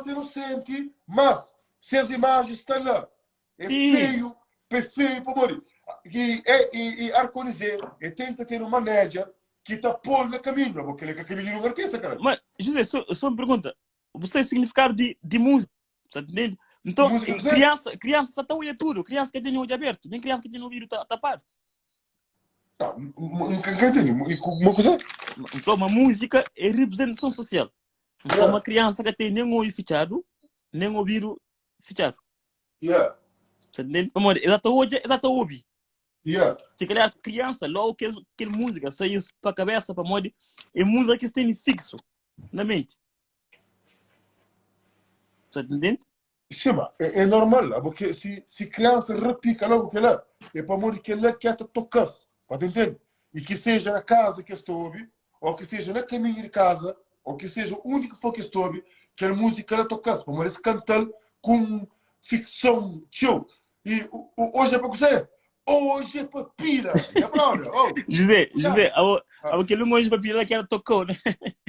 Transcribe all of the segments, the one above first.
Criança inocente, mas ses imagens sta lá. É Sim. feio, é feio pa morrer. E, e, e, e Arconizé, e tenta ter um manager que tá pôr na caminho, porque ele é caminho de um artista, cara. Mas, José, só, só uma pergunta. Você é significado de, de música, você entende? Então, Música, José? criança, criança só está a tudo. Criança que tem o olho aberto, nem criança que tem o ouvido tapado. Não, nunca entendi. Uma coisa. Então, uma música é representação social. Então, Yeah. uma criança que tem nem olho fechado, nem ouvido fechado. Yeah. Você entende? Amor, ela está hoje, ela está ouvindo. Yeah. Se calhar criança, logo que aquela música sai para a cabeça, para morrer, é música que tem fixo na mente. Você entende? Sim, mas é, é normal, porque se, se criança repica logo que lá, é para morrer que ela quer tocar-se, pode entender? E que seja na casa que estou, ou que seja na caminho de casa, ou que seja onde que for que estou, que a música ela toca-se, para morrer se cantar com ficção, tio. E o, o, hoje é para você, hoje é para pira, é brother. Oh. José, José, ao, ao aquele hoje para pira que ela tocou, né?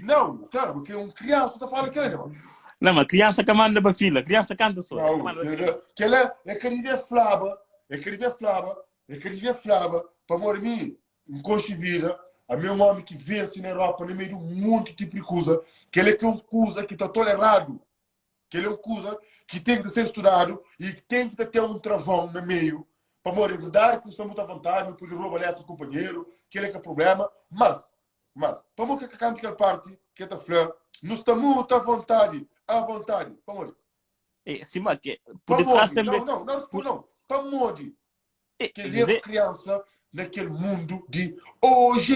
Não, claro, porque um criança está falando que ela, mano. Não, mas criança que manda para fila, criança canta só. Não, que ela é querida flaba, é querida flaba, é querida flaba, para morrer mim, um coche vira, a meu homem que vence na Europa, no meio de um monte de tipo de coisa, que ele é que é um coisa que está tolerado, que ele é um coisa que tem que ser estudado e que tem que ter um travão no meio, para morrer, é verdade que não está muito à vontade, não pode roubar letra do companheiro, que ele é que é problema, mas, mas, para morrer que canta aquela parte, que está flor, não está muito à vontade, à vontade, para morrer. É, sim, mas que, por detrás também... Não, não, não, não, não, para morrer. Que ele é criança naquele mundo de hoje,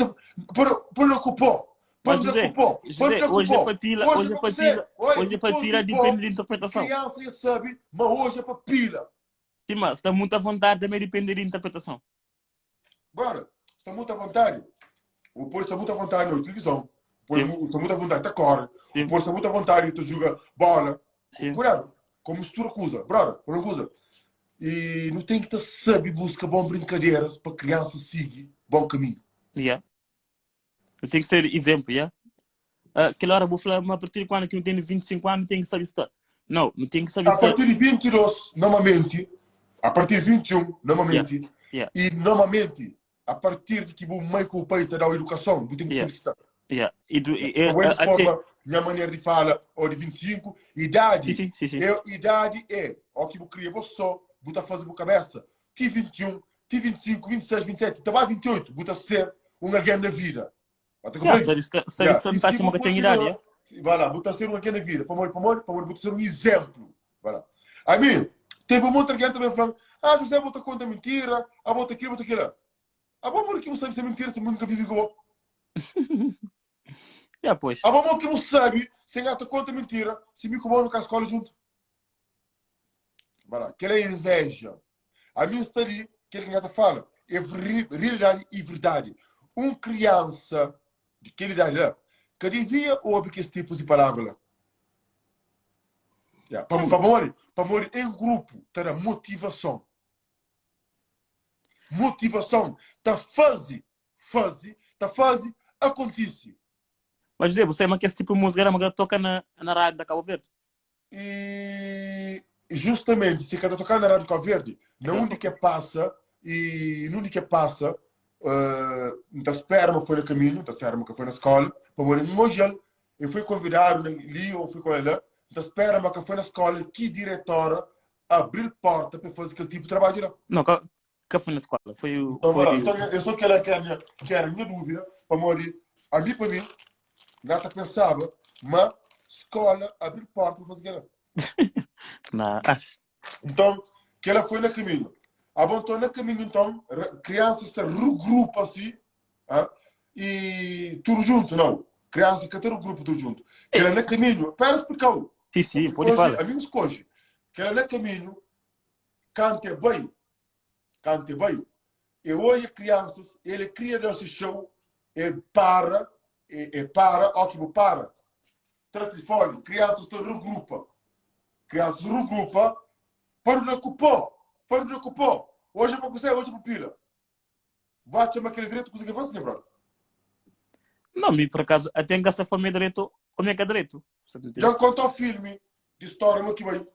por, por ocupou. Mas José, José, hoje é para pila, hoje é para pila, hoje é para pila, depende da interpretação. Criança já sabe, mas hoje é para pila. Sim, mas está muito à vontade também depende da interpretação. Agora, está muito à vontade. O povo está muito à vontade na televisão. O povo está muito à vontade, está corre. O povo está muito à vontade, está joga bola. Sim. Cuidado, como mistura coisa, brother, como coisa. E não tem que estar sabe busca bom brincadeiras para criança seguir bom caminho. Yeah. Tem que ser exemplo, yeah? Uh, aquela hora vou falar, mas a partir de quando que não tem 25 anos tem que saber estar. Não, não tem que saber A estar. partir de 22, normalmente, a partir de 21, normalmente, Yeah. e normalmente, a partir de que o mãe com o pai te dá a educação, tu tem que Yeah. saber estar. Yeah. E do, e, e, Ou eles até... forma minha maneira de fala, ou de 25, idade. Sim, sim, sim, sim. É, idade é, o que eu cria, você só, bota fazer com a cabeça. Ti 21, ti 25, 26, 27, também 28, bota ser um alguém na vida. Tá Yeah, sabe, sabe, Yeah. sabe, E sabe, se uma você que tem idade, continua- yeah? Vai lá, bota ser um alguém na vida. Para morrer, para morrer, para morrer, bota ser um exemplo. Vai lá. A mim, teve um monte de alguém também falando, ah, José, bota conta mentira, ah, bota aquilo, bota aquilo. Ah, bom, amor, que você sabe se é mentira, se nunca vive igual. Yeah, pois. Ah, bom, amor, que você sabe, se gata conta mentira, se me comeu no escola junto. Vai lá, aquela é inveja. A mim está ali, aquele que gata fala, é realidade e verdade. Um criança de que idade lá, que devia ouvir que esse tipo de palavra lá. Yeah. Para, para morrer, para morrer em grupo, terá motivação. Motivação, tá faze, faze, tá faze, acontece. Mas José, você é que esse tipo de música era uma que toca na, na rádio da Cabo Verde? E justamente, se cada tocar na rádio Cabo Verde, na onde que passa, e onde que passa, uh, da esperma foi no caminho, da esperma que foi na escola, para morrer em Mojel, eu fui convidado ali, ou fui com ela, da esperma que foi na escola, que diretora abriu porta para fazer aquele tipo de trabalho lá. Não, que, que foi na escola, foi o... Então, foi lá, então eu só que ela quer, que era a minha dúvida, para morrer, ali para mim, gata pensava, mas escola abriu porta para fazer aquilo. Não, acho. Então, que ela foi no caminho. Ah, bom, então, no caminho, então, crianças se regrupa-se ah, e tudo junto, não. Criança que tem um grupo tudo junto. Que ela no caminho, para explicar. Sim, sim, pode falar. Amigos hoje, que ela no caminho, canta bem, canta bem. E hoje crianças, ele cria desse show, ele para, e, para, ótimo, para. Telefone, crianças te regrupa. Crianças regrupa para o ocupou, para o ocupou. Hoje é para você, hoje é para pila. Bate aquele direito que você quer fazer, brother. Não, me por acaso, até em casa família direito, o meu é direito. Já contou o filme. Di stória mo ki bai.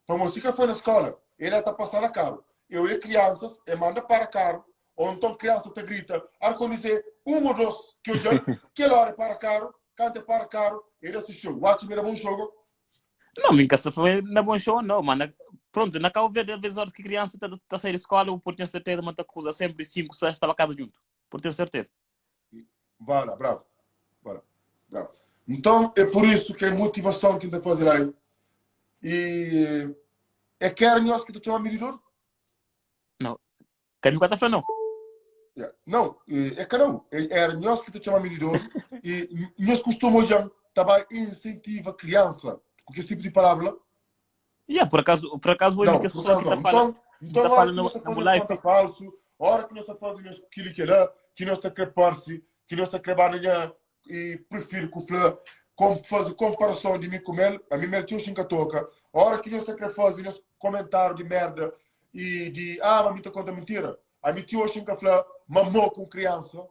Pamodi si ka foi na skola, el a ta pasa na karu. Eu e kriansas, e manda para karu, ou nton kriansa ta grita, arkonise un ou dos ki odja-l, kel ora e para karu, kantu e para karu, e da si xou. Watcha mi da bon xou go? Não, mi ka sa foi na bon xou não, ma na, pronto, na Cabo Verde, às vezes, horas ki kriansa ta, ta sai di skola, bu pode ten serteza ma ta kruza sempri 5, 6 ta ba kaza djuntu. Pode ten serteza. Vá lá, bravo. Vá lá, bravo. Então, é por isso que é motivação que ta faze live. E é quer nós que ta chama medidor? Não. Ka mi ka ta fla não. Yeah. Não, é que não. É, era nós que ta chama medidor e nós costuma olhar, tá vai incentiva criança com esse tipo de palavra. Yeah, por acaso, por acaso vou Não, que as por pessoas acaso que tá não. fala, Então, então tá hora fala que no, nós tá no fazendo live. conta falso, hora que nós tá fazendo aquilo que lá, que nós tá crepar-se, que nós tá crepar na e prefiro que o Flá com, fazer comparação de mim com ele, a mim mel tinha um toca. Hora que nós tá querer fazer nosso comentário de merda e de ah, mas me tá conta mentira. A mim tinha um Flá mamou com criança.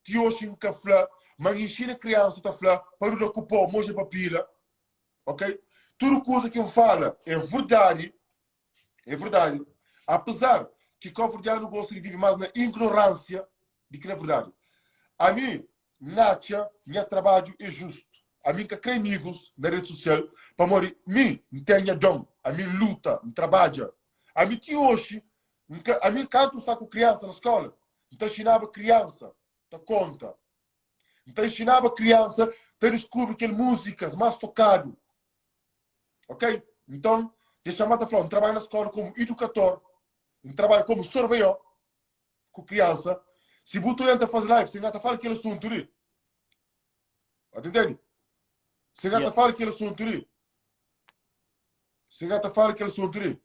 Tinha um Flá, mas ensina criança tá Flá para não ocupar moja papila. Ok? Tudo coisa que eu fala é verdade. É verdade. Apesar que cabo-verdiano gosta de viver mais na ignorância do que na verdade. A mim, Nacha, meu trabalho é justo. A mim que cria amigos na rede social, para morrer, mim, não tenho dom. A mim luta, me trabalha. A mim que hoje, a mim canto está com criança na escola. Então ensinava criança, tá conta. Então ensinava criança a descobrir que músicas mais tocado. Ok? Então, deixa eu falar, um trabalho na escola como educador, um trabalho como sorveio com criança. Se você entra fazer live, você não fala aquele assunto ali. Entende? Você não Yeah. fala aquele assunto ali. Você não fala aquele assunto ali.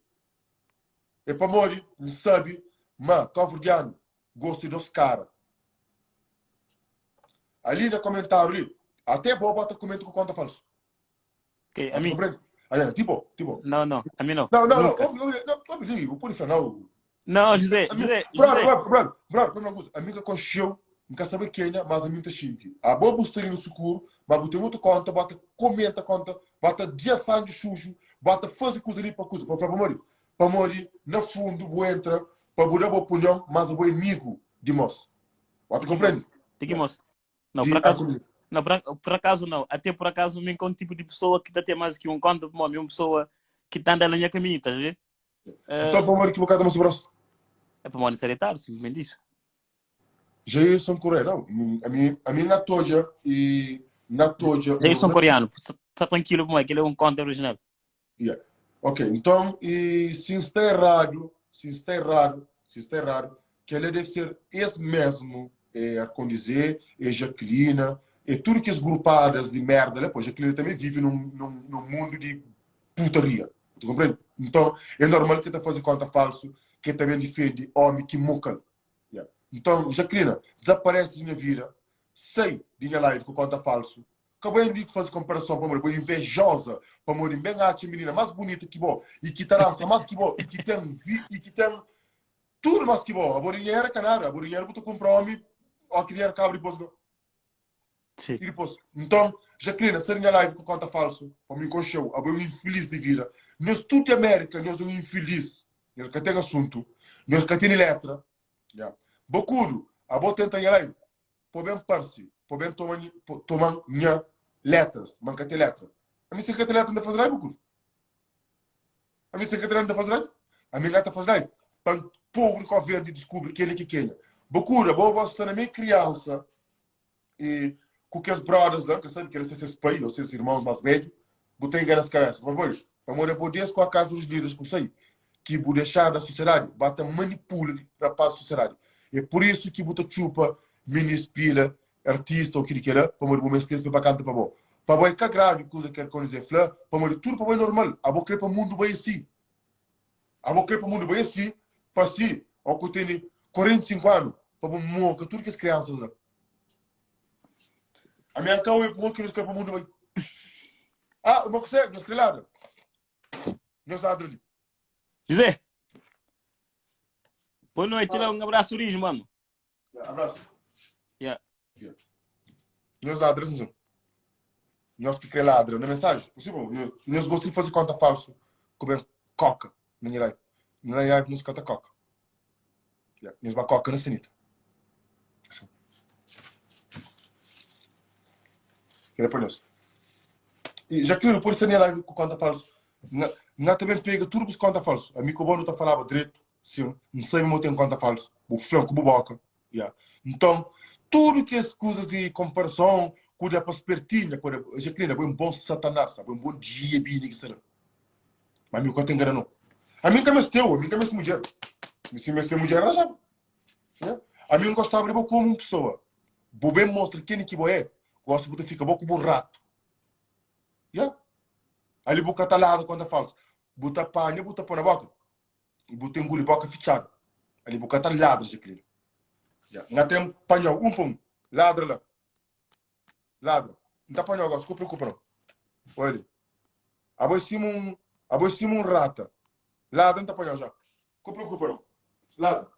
É para morrer, não sabe, mas cabo-verdiano gosta dos caras. Ali no comentário ali, até boa bota comenta com conta falsa. Ok, a mim. Compreende? Aí, tipo, tipo. Não, não, a mim não. Não, não, não, Nunca. não, não, não, não, pode falar, não. Não, José, A mim, José, brother, José. brother, brother, brother, brother, uma coisa. A minha consciência, nunca sabe quem é, mas a minha tá xinte. A boa busca no socorro, mas botei outra conta, bota comenta conta, bota dia sangue sujo, bota fazer coisa ali para coisa, para falar para morrer. Para morrer, no fundo, vou entra, para mudar a opinião, mas eu vou amigo de moço. Bota compreende? Tem que moço. Não, De por acaso, acontecer. não, por, por acaso não. Até por acaso, me encontro tipo de pessoa que tá tem mais que um conta, uma pessoa que tá andando na minha caminho, tá a ver? Então, para morrer equivocado, mas o braço. É para morrer ser simplesmente isso. Jailson Correia, não. A mim, a mim na toja e na toja. Jailson Coreano, tá tranquilo, como é que ele é um conta original. Yeah. Ok, então, e se está errado, se está errado, se está errado, que ele deve ser esse mesmo, é Arcondizer, é Jaqueline, é tudo que as grupadas de merda, né? Pois Jaqueline também vive num, num, num mundo de putaria. Tu compreende? Então, é normal que tá fazendo conta falso, que também defende homem que moca. Yeah. Então, Jaqueline, desaparece de minha vida, sai de minha live com conta falso. Acabei de fazer comparação para mulher, invejosa, para mulher bem a menina mais bonita que bom, e que tarança mais que bom, e que tem vi, e que tem tudo mais que bom. A borinha era canara, a borinha era para comprar homem, ou que dinheiro cabra e depois. Sim. E depois, então, Jaqueline, sai minha live com conta falso, para mim concheu, a um infeliz de vida. Nós tudo de América, nós um infeliz. Nós que tem assunto, nós que tem letra. Yeah. Bocudo, a boa tenta em live, pode bem parse, pode bem tomar, tomar minha letras, manca tem letra. A minha secretária letra não faz live, Bocudo. A minha secretária não faz live. A minha gata faz live. Para o povo de Cabo Verde descobrir quem é que quem é. Bocudo, a boa voz está na minha criança e com que as brothers lá, que sabe que eles são seus pais ou seus irmãos mais velhos, botei em nas cabeças. Mas, pois, para morrer poder com a casa dos líderes que eu sei, que vou deixar da sociedade, bata manipula rapaz da sociedade. É por isso que bota chupa, mini espila, artista ou o que ele queira, para morrer bom mestre, para cantar para bom. Para bom é que grave coisa que quer dizer, flã, para morrer tudo para bom é normal. A bom querer para o mundo bem assim. A bom querer para o mundo bem assim, para si, ao que tem 45 anos, para bom moca, tudo que as crianças lá. A minha cão é bom que nos quer para o mundo bem. Ah, uma coisa, nós queremos Nós ladra ali. José! Boa noite, lá, um abraço, Rijo, mano. Abraço. Yeah. Yeah. Nós ladra, sim. Nhos ki kre ladra na mensaji, possível, nhos gosta di faze konta falsu ku ben koka na nha live. Na nha live nhos ka ta koka. Yeah. Nhos ba koka na sanita. Assim. Kre pa nhos. E já que pode ser minha live com conta falso. Na, na também pega tudo com conta falso. Amigo bom não tá falava direito. Sim, não sabe mo tem conta falso. Bu flanco, bu boca. Yeah. Nton, tudu kes kuzas di konparason ku da pa spertinha, pa da, Jaqueline, abo é un bon satanás, abo é un bon diabinha ki sta la. Ma mi ka ta ingana no. Ami N ka mesteu, ami N ka meste mudjer. Mi si N meste mudjer, ranjaba. Yeah. Ami N gostaba di bo komu un pesoa. Bo ben mostra ken ki bo é, gosi bu ta fika bo ku bu ratu. Yeah. Ali bu ka ta ladu konta falsu. Bu ta panha, bu ta pô na boka. Bu ta inguli boka fitxadu. Ali bu ka ta ladra, Jaqueline. Ya. N ka ten panhau un pa un. Ladra la. Ladra. N ta panhau gosi, ka preokupa no. Oi li. Abo é sima un, abo é sima un rata. Ladra N ta panhau já. Ka preokupa no. Ladra.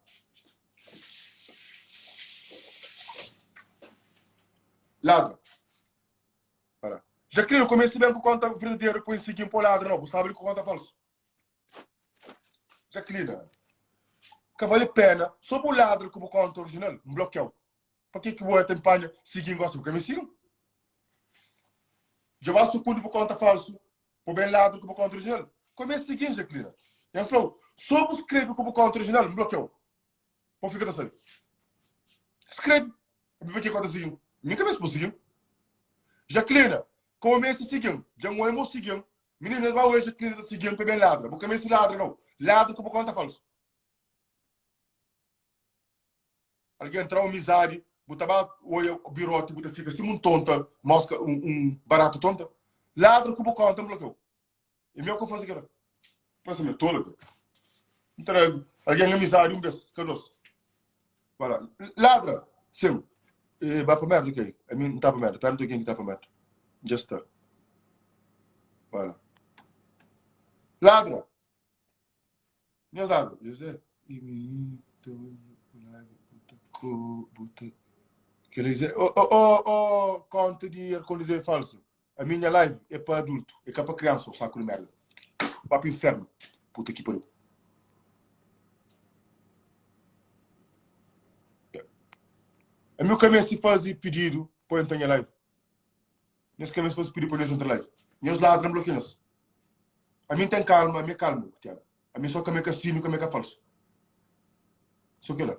Ladra. Para. Jaqueline, comece bem com conta verdadeira, depois seguir para o ladra, não. Bu sabe com conta falso. Jaqueline, ka vale pena so bu ladra ku bu konta original n blokiau pa ke ki bu ta panha sigin gosi bu ka mesti no dja ba sukundi bu konta falsu bu ben ladra ku bu konta original ka mesti sigin Jaqueline N flau so bu skrebe ku bu konta original n blokiau pa fika ta sabe skrebe pa ke konta sigin mi ka mesti bu sigin Jaqueline ka bu mesti sigin dja n oia mo sigin Minina, es ba oja klina ta sigi-m pa ben ladra. Bu ka meste ladra nau. Ladra ku bu konta falsu. Algen tra-u amizadi, bu ta ba oja biroti, bu ta fika sima un tonta, moska, un, un barata tonta. Ladra ku bu konta, N blokeu. E mi ku faze kela. Pensa mi é tola, ke? N tra algen amizadi un bes, ka dos. Ba la. Ladra! Sim. E ba pa merda kei. Ami N ta pa merda. Pergunta ken ki ta pa merda. Dja sta. Ba la. Ladra! Nhos ladra. José, e mi ta bu ta Kel dizer, oh, oh, oh, oh, conta di arcondizer falso. A minha live é pa adulto, é ka pa criança, o saco de merda. Vá pro inferno. Puta que pariu. A meu cabeça fazer pedido para entrar na live. Nhos cabeça fazer pedido para nós entrar live. Nhos ladram bloqueio nós. A mim tem calma, a mim calma, Tiago. A mim só que me cassino, que me ca falso. Só que lá.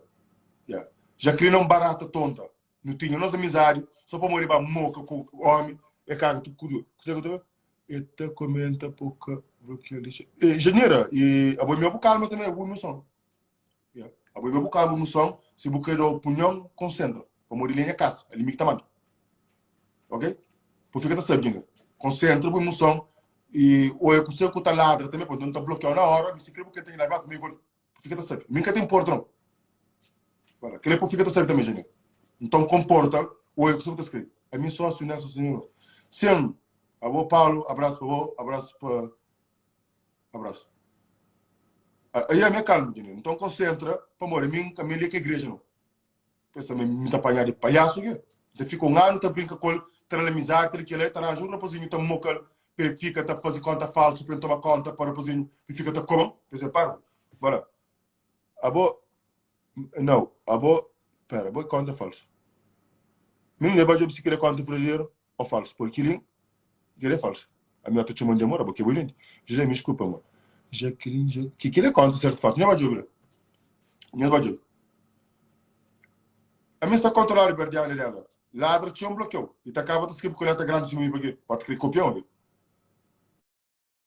Yeah. Jacqueline é um barata tonta. Nu tinha nos amizadi só pamodi ba moka ku omi e kaga tu kudu. Kuzé ku ta fla? E ta komenta po ka blokia dexa. E Janira, e abo mi bu kalma também, bu emoson. Yeah. Abo mi bu kalma bu emoson, si bu kre da opinion, konsentra. Pamodi li é nha kasa, ali mi ki ta manda. Ok? Bu fika ta sabe, Janira. Konsentra bu emoson e oia kuzé ku ta ladra também, pamodi nu ta blokiau na hora, mi si kre bu kre ta ladra, mi igual. Fika ta sabe. Mi ka ta importa não. Para. Kele po fika ta sabe também, gente. Então comporta o erro que você escreve. A mim sócio nessa senhora. Sim. Abo Paulo, abraço para você, abraço para abraço. Aí a minha calma, gente. Então concentra para morrer. Mim, a minha que igreja não. Pensa, mi ta panha de palhaço que. Então fica um ano tá brinca com ele, tra amizade, tra aquilo, tá arranja um rapazinho, tá moca, pe fica tá fazer conta falso, pe toma conta para rapazinho, pe fica tá como, pensa, para. Bora. Abo, não, abo, pera, abo é conta falso. Menino, é bajo se querer conta verdadeiro ou falso, porque ele, ele é falso. A minha tô chamando de amor, abo que é boa gente. José, me desculpa, amor. Jacqueline, Ja- que que ele conta certo fato. Não é bajo, não é bajo. A mim está controlado berdiana dela. Ladra tinha um bloqueio. E tá acaba de escrever com letra grande cima para quê? Pode querer copiar, onde?